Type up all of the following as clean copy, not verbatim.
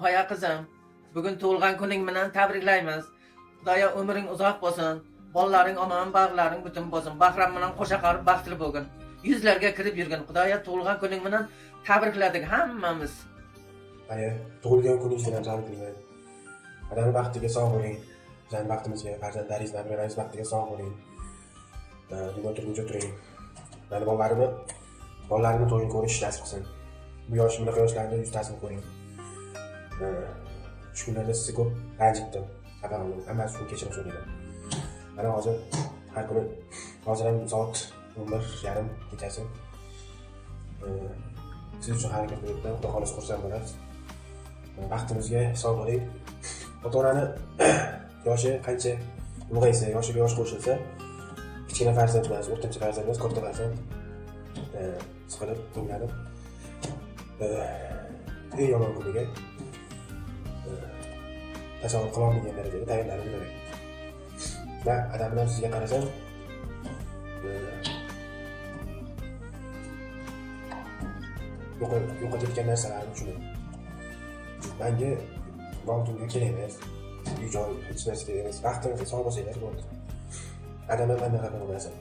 Muhayyo qizim, bugun tug'ilgan kuning bilan tabriklaymiz. Xudoyo umring uzoq bo'lsin, bolalaring omon, bag'rlaring butun bo'lsin. Bahram bilan qo'sha qarib baxtli bo'lgin. Yuzlarga kirib yurgin. Xudoyo tug'ilgan kuning bilan tabrikladik hammamiz. Aya, tug'ilgan kuningiz bilan tabriklayman. Odamni baxtiga sog' bo'ling. Bizani baxtimizga, farzandlaringiz, nabiralaringiz baxtiga sog' bo'ling. Dunyo turguncha turing. Mani bolalarimni to'yini ko'rish nasib qilsin. Bu yosh, bunaqa yoshlarda yuztasini ko'ring. Shu kunlarda sizni ko'p ranjitdim. Xafa qildim. Hammasi uchun kechirim so'rayman. Mana hozir har kuni, hozir ham soat 11:30 kechasi. Siz uchun harakat qilyapman. Xudo xohlasa xursand bo'lasiz. Baxtimizga sog' bo'ling. Ota-onani yoshi qancha ulg'aysa, yoshiga yosh qo'shilsa, kichkina farzand emas, o'rtancha farzand emas, katta farzand siqilib, tinglanib, eng yomon kuniga tasavvur qila olmagan darajada tayyorlanib yurar ekan. Va adam bilan sizga qarasam, yo'qotayotgan narsalarni tushunaman. Menga mol dunyo kerak emas, uy joy hech narsa kerak emas. Baxtimizga sog' bo'lsanglar bo'ldi. Adam ham mendan xafa bo'lmasin.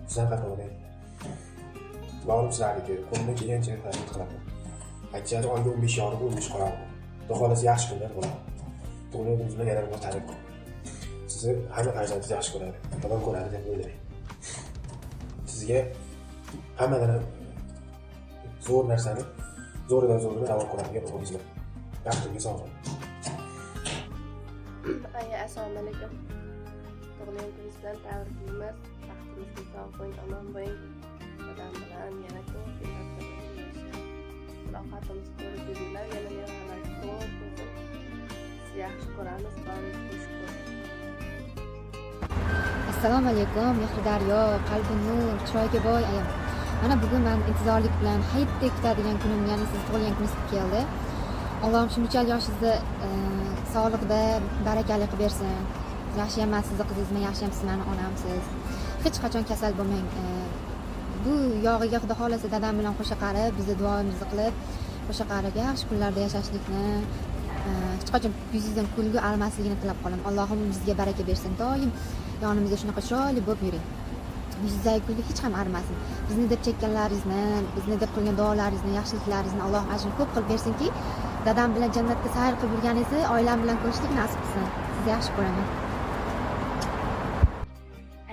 Siz ham xafa bo'lmang. Borim sizlarniki, qo'limdan kelgancha harakat qilaman. Aytishadi, oyga 15 yorug', 15 qorong'u. Xudo xohlasa yaxshi kunlar bo'ladi. Tug'ilgan kuningiz bilan yana bir bor tabrik qilaman. Sizni hamma farzandingiz yaxshi ko'radi, yomon ko'radi deb o'ylamang. Sizga hammadan ham zo'r narsani, zo'ridan zo'rini ravo ko'radigan o'g'lingiz bilan. Baxtimga sog' bo'ling. Aya, assalomu alaykum. Tug'ilgan kuningiz bilan tabriklaymiz. Baxtimizga sog' bo'ling, omon bo'ling. Dadam bilan yana ko'p yillar birga yashab, rohatimizni ko'rib yuringlar. Yana nevaralar ko'p bo'lsin. Sizni yaxshi ko'ramiz, boringizga shukur. Assalomu alaykum, mehri daryo, qalbi nur, chiroyga boy ayam. Mana bugun man intizorlik bilan hayitdek kutadigan kunim, ya'ni sizni tug'ilgan kuningiz keldi. Allohim shunchalik yoshingizni sog'liqda barakali qilib bersin. Yaxshiyam man sizni qizingizman, yaxshiyam siz mani onamsiz. Hech qachon kasal bo'lmang. Bu yog'iga Xudo xohlasa dadam bilan qo'sha qarib, bizni duomizni qilib, qo'sha qarib yaxshi kunlarda yashashlikni, hech qachon yuzingizdan kulgi arimasligini tilab qolaman. Allohim bizga baraka bersin. Doim yonimizda shunaqa chiroyli bo'lib yuring. Yuzingizdagi kulgi hech ham arimasin. Bizni deb chekkanlaringizni, bizni deb qilgan duolaringizni, yaxshiliklaringizni Alloh ajrini ko'p qilib bersinki, dadam bilan jannatda sayr qilib yurganingizni oilam bilan ko'rishlik nasib qilsin. Sizni yaxshi ko'raman.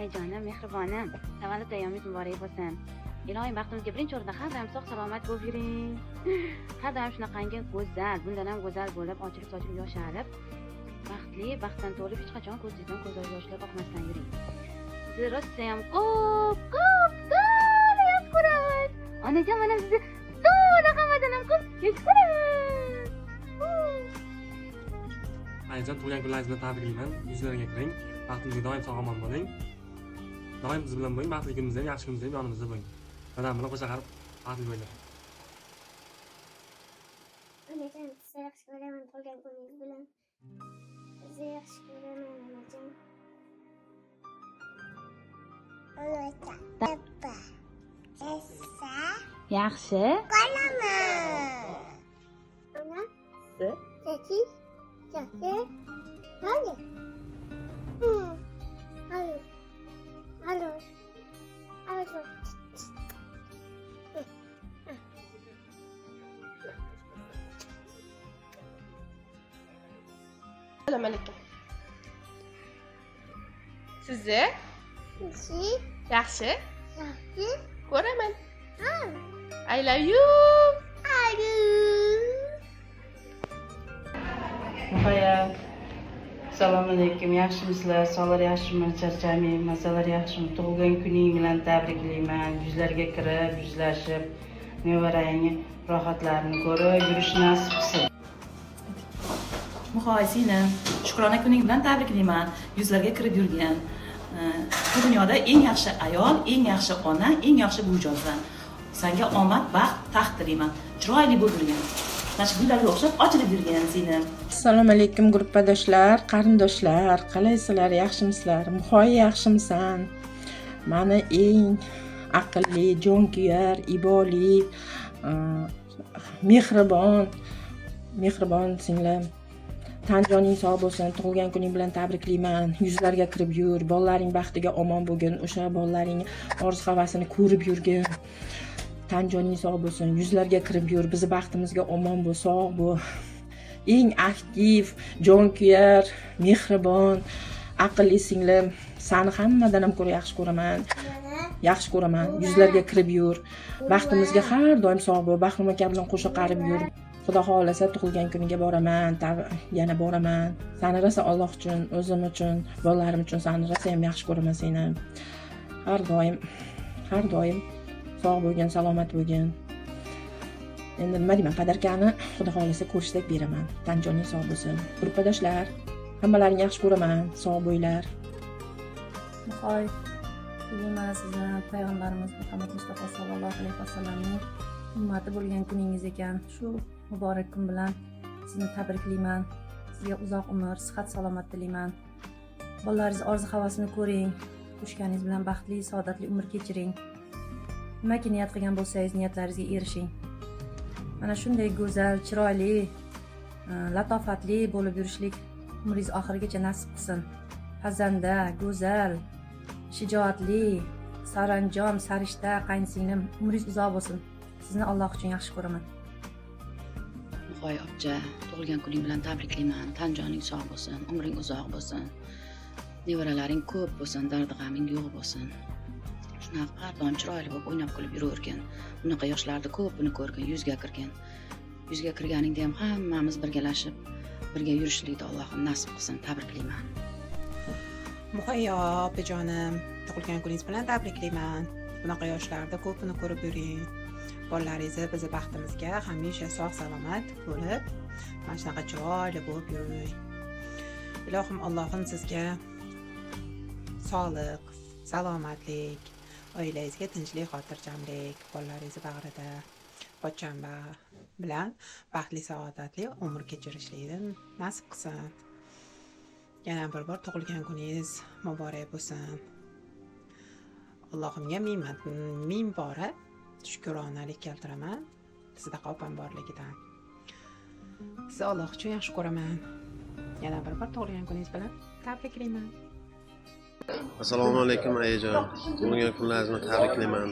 Ayjonim, mehribonim, tavallud ayyomingiz muborak bo'lsin. Iloyim baxtimizga birinchi o'rinda har doim sog' salomat bo'lib yuring. Har doim shunaqangi go'zal, bundan ham go'zal bo'lib, ochilib sochilib yosharib, baxtli, baxtdan to'lib, hech qachon ko'zingizdan ko'z yoshlar oqmasdan yuring. Sizni rosayam ko'p, ko'p, to'la yaxshi ko'ramiz. Onajon, mana sizni to'la hammadan ham ko'p yaxshi ko'raman. Ayajon, tug'ilgan kunlaringiz bilan tabriklayman. Yuzlarga kiring. Baxtimizga doim sog' omon bo'ling. Doim biz bilan bo'ling, baxtli kunimizda ham, yaxshi kunimizda ham yonimizda bo'ling. Dadam bilan qo'sha qarib baxtli bo'linglar. Onajon, sizni yaxshi ko'raman tug'ilgan kuningiz bilan. Sizni yaxshi ko'raman, onajon. Yaxshi. Ona, Jaki, Jaki, Hadi. Hadi. Hadi. Hadi. Assalomu alaykum. Sizni yaxshi Yaxshi ko'raman. I love you. Hadi. Muhayyo, assalomu alaykum. Yaxshimisizlar? Sog'lar yaxshimi? Charchamang, mazalar yaxshimi? Tug'ilgan kuning bilan tabriklayman. Yuzlarga kirib, yuzlashib, nevarangni rohatlarini ko'rib yurish nasib qilsin. Muhoy, seni shukrona kuning bilan tabriklayman. Yuzlarga kirib yurgan. Bu dunyoda eng yaxshi ayol, eng yaxshi ona, eng yaxshi buvijonsan. Senga omad, baxt, taxt tilayman. Chiroyli bo'lib yurgan. Mana shu gullarga o'xshab ochilib yurgan seni. Assalomu alaykum gruppadoshlar, qarindoshlar, qalaysizlar, yaxshimisizlar? Muhoy, yaxshimisan? Mani eng aqlli, jonkuyar, iboli, Mehribon, mehribon singlim, tan joning sog' bo'lsin. Tug'ilgan kuning bilan tabriklayman. Yuzlarga kirib yur, bolalaring baxtiga omon bo'lgin, o'sha bolalaring orzu havasini ko'rib yurgin. Tan joning sog' bo'lsin, yuzlarga kirib yur, bizni baxtimizga omon bo'l, sog' bo'l. Eng aktiv, jonkuyar, mehribon, aqlli singlim, sani hammadan ham ko'ra yaxshi ko'raman, yaxshi ko'raman. Yuzlarga kirib yur, baxtimizga har doim sog' bo'l. Bahrom aka bilan qo'sha qarib yur. Xudo xohlasa, tug'ilgan kuniga boraman, yana boraman. Sani rosa Alloh uchun, o'zim uchun, bolalarim uchun sani rosa ham yaxshi ko'raman seni. Har doim, har doim sog' bo'lgin, salomat bo'lgin. Endi nima deyman, подарка ni, xudo xohlasa, ko'rishsak beraman. Tan joning sog' bo'lsin. Gruppadoshlar, hammalaringni yaxshi ko'raman, sog' bo'linglar. Muhoy, bugun mana sizni payg'ambarimiz Muhammad Mustafa sollallohu alayhi vasallamning ummati bo'lgan kuningiz ekan. Shu muborak kun bilan sizni tabriklayman. Sizga uzoq umr, sihat, salomat tilayman. Bolalaringiz orzu havasini ko'ring, qo'shganingiz bilan baxtli, saodatli umr kechiring. Nimaki niyat qilgan bo'lsangiz, niyatlaringizga erishing. Mana shunday go'zal, chiroyli, latofatli bo'lib yurishlik umringiz oxirigacha nasib qilsin. Pazanda, go'zal, shijoatli, saranjom, sarishta qaynsinglim, umringiz uzoq bo'lsin. Sizni Alloh uchun yaxshi ko'raman. Muhoy opcha, tug'ilgan kuning bilan tabriklayman. Tan joning sog' bo'lsin, umring uzoq bo'lsin, nevaralaring ko'p bo'lsin, dardi g'aming yo'q bo'lsin. Shunaqa har doim chiroyli bo'lib, o'ynab kulib yuravergin. Bunaqa yoshlarda ko'pini ko'rgin, yuzga kirgin. Yuzga kirganingda ham hammamiz birgalashib, birga yurishlikni Allohim nasib qilsin. Tabriklayman. Muhayyo opajonim, tug'ilgan kuningiz bilan tabriklayman. Bunaqa yoshlarda ko'pini ko'rib yuring. Bolalaringizni bizni baxtimizga hamisha sog' salomat bo'lib, mana shunaqa chiroyli bo'lib yuring. Ilohim, Allohim sizga sog'liq, salomatlik, oilangizga tinchlik, xotirjamlik, bolalaringizni bag'rida pochcham bilan baxtli, saodatli umr kechirishlikni nasib qilsin. Yana bir bor tug'ilgan kuningiz muborak bo'lsin. Allohimga ming ming bora shukronalik keltiraman sizdaqa opam borligidan. Sizni Alloh uchun yaxshi ko'raman. Yana bir bor tug'ilgan kuningiz bilan tabriklayman. Assalomu alaykum, ayajon. Tug'ilgan kunlaringiz bilan tabriklayman.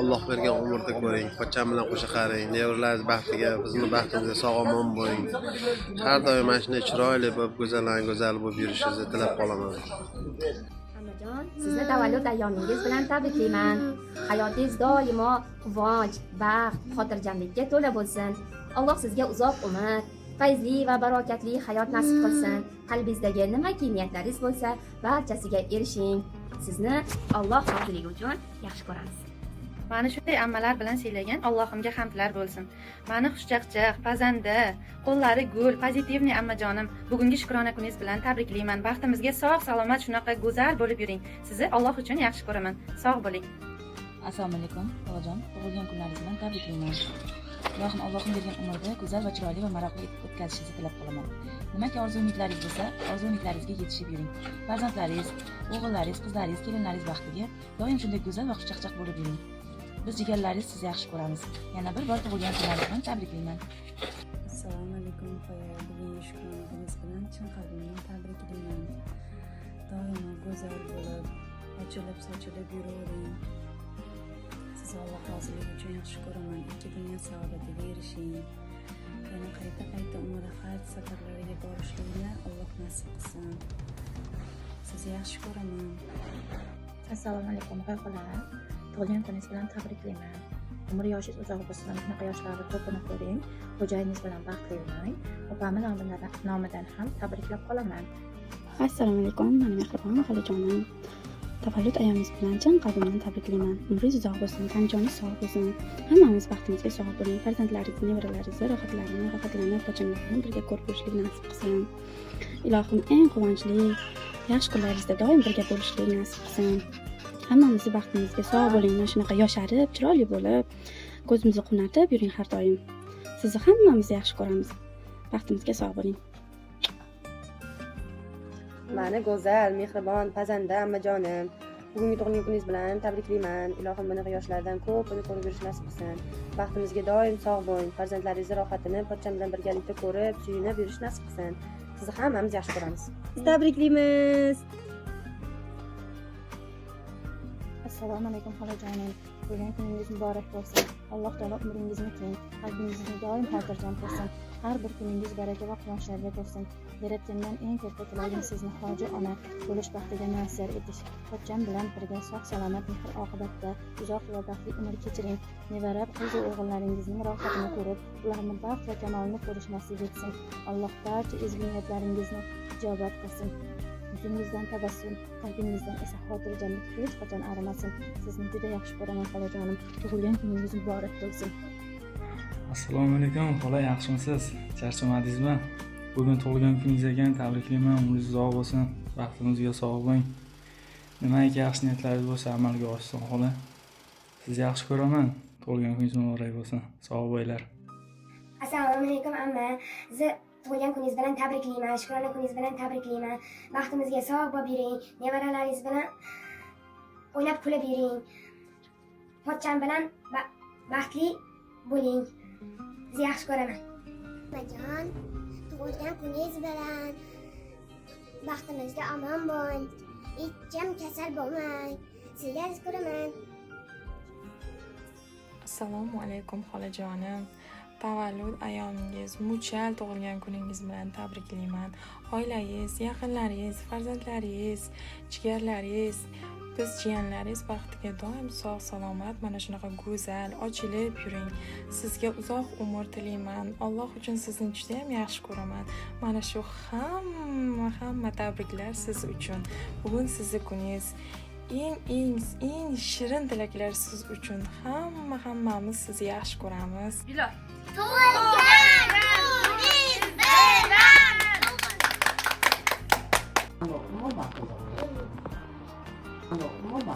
Alloh bergan umrda ko'ring, pochcham bilan qo'sha qaring, nevaralaringiz baxtiga, bizni baxtimizga sog' omon bo'ling. Har doim mana shunday chiroyli bo'lib, go'zaldan go'zal bo'lib yurishingizni tilab qolaman. Ammajon, sizni tavallud ayyomingiz bilan tabriklayman. Hayotingiz doimo quvonch, baxt, xotirjamlikka to'la bo'lsin. Alloh sizga uzoq umr, fayzli va barokatli hayot nasib qilsin. Qalbingizdagi nimaki niyatlaringiz bo'lsa, barchasiga erishing. Sizni Alloh roziligi uchun yaxshi ko'ramiz. Mani shunday ammalar bilan siylagan Allohimga hamdlar bo'lsin. Mani xushchaqchaq, pazanda, qo'llari gul, позитивный ammajonim, bugungi shukrona kuningiz bilan tabriklayman. Baxtimizga sog' salomat shunaqa go'zal bo'lib yuring. Sizni Alloh uchun yaxshi ko'raman. Sog' bo'ling. Assalomu alaykum, bolajon. Tug'ilgan kunlaringiz bilan tabriklayman. Ilohim, Allohim bergan umrda go'zal va chiroyli va maroqli o'tkazishingizni tilab qolaman. Nimaki orzu umidlaringiz bo'lsa, orzu umidlaringizga yetishib yuring. Farzandlaringiz, o'g'illaringiz, qizlaringiz, kelinlaringiz baxtiga doim shunday go'zal va xushchaqchaq bo'lib yuring. Biz jigarlaringiz sizni yaxshi ko'ramiz. Yana bir bor tug'ilgan kunlaringiz bilan tabriklayman. Assalomu alaykum, Muhayyo. Bugungi shukrona kuningiz bilan chin qalbimdan tabriklayman. Doimo go'zal bo'lib, ochilib sochilib yuravering. Sizni Alloh roziligi uchun yaxshi ko'raman. Ikki dunyo saodatiga erishing. Yana qayta qayta umra, haj safarlariga borishlikni Alloh nasib qilsin. Sizni yaxshi ko'raman. Assalomu alaykum, Muhoy xola. Tug'ilgan kuningiz bilan tabriklayman. Umr yoshingiz uzoq bo'lsin, bunaqa yoshlarni ko'pini ko'ring. Xo'jayiningiz bilan baxtli bo'ling. Opamni nomidan ham tabriklab qolaman. Assalomu alaykum, mani mehribon xolajonim. Tavallud ayyomingiz bilan chin qalbimdan tabriklayman. Umringiz uzoq bo'lsin, tan joningiz sog' bo'lsin. Hammamiz baxtimizga sog' bo'ling. Farzandlaringizni, nevaralaringizni rohatlarini, rohatlanib, pochchanglar bilan birga ko'rib yurishlik nasib qilsin. Ilohim, eng quvonchli, yaxshi kunlaringizda doim birga bo'lishlik nasib qilsin. Hammamizni baxtimizga sog' bo'ling. Mana shunaqa yosharib, chiroyli bo'lib, ko'zimizni quvnatib yuring har doim. Sizni hammamiz yaxshi ko'ramiz. Baxtimizga sog' bo'ling. Mani go'zal, mehribon, pazanda ammajonim. Bugungi tug'ilgan kuningiz bilan tabriklayman. Ilohim bunaqa yoshlardan ko'pini ko'rib yurish nasib qilsin. Baxtimizga doim sog' bo'ling. Farzandlaringizni rohatini pochcham bilan birgalikda ko'rib, suyunib yurish nasib qilsin. Sizni hammamiz yaxshi ko'ramiz. Tabriklaymiz. Assalomu alaykum xolajonim. Tug'ilgan kuningiz muborak bo'lsin. Alloh taolo umringizni keng, qalbingizni doim xotirjam qilsin. Har bir kuningiz baraka va quvonchlarga to'lsin. Yaratgandan eng katta tilagim sizni hoji ona bo'lish baxtiga muyassar etish. Pochcham bilan birga sog' salomat, mehr oqibatda uzoq va baxtli umr kechiring. Nevara qiz va o'g'illaringizning rohatini ko'rib, ularni baxt va kamolini ko'rish nasib etsin. Alloh barcha ezgu niyatlaringizni ijobat qilsin. Yuzingizdan tabassum, qalbingizdan esa xotirjamlik hech qachon arimasin. Sizni juda yaxshi ko'raman xolajonim. Tug'ilgan kuningiz muborak bo'lsin. Assalomu alaykum xola, yaxshimisiz? Charchamadingizmi? Bugun tug'ilgan kuningiz ekan, tabriklayman. Umringiz uzoq bo'lsin, baxtingizga sog' bo'ling. Nimaiki yaxshi niyatlaringiz bo'lsa amalga oshsin xola. Sizni yaxshi ko'raman. Tug'ilgan kuningiz muborak bo'lsin. Sog' bo'linglar. Assalomu alaykum amma. Sizni tug'ilgan kuningiz bilan tabriklayman. Shukrona kuningiz bilan tabriklayman. Baxtimizga sog' bo'lib yuring. Nevaralaringiz bilan o'ynab kulib yuring. Pochcham bilan baxtli bo'ling. Sizni yaxshi ko'raman. Onajon, tug'ilgan kuningiz bilan baxtimizga omon bo'ling. Hech kim kasal bo'lmang. Sizni yaxshi ko'raman. Assalomu alaykum xolajonim. Tavallud ayyomingiz, muchal tug'ilgan kuningiz bilan tabriklayman. Oilangiz, yaqinlaringiz, farzandlaringiz, jigarlaringiz, biz jiyanlaringiz baxtiga doim sog' salomat, mana shunaqa go'zal, ochilib yuring. Sizga uzoq umr tilayman. Alloh uchun sizni juda ham yaxshi ko'raman. Mana shu hamma tabriklar siz uchun. Bugun sizni kuningiz. Eng shirin tilaklar siz uchun. Hammamiz sizni yaxshi ko'ramiz. Bilal. Tug'ilgan kuningiz bilan. Nima?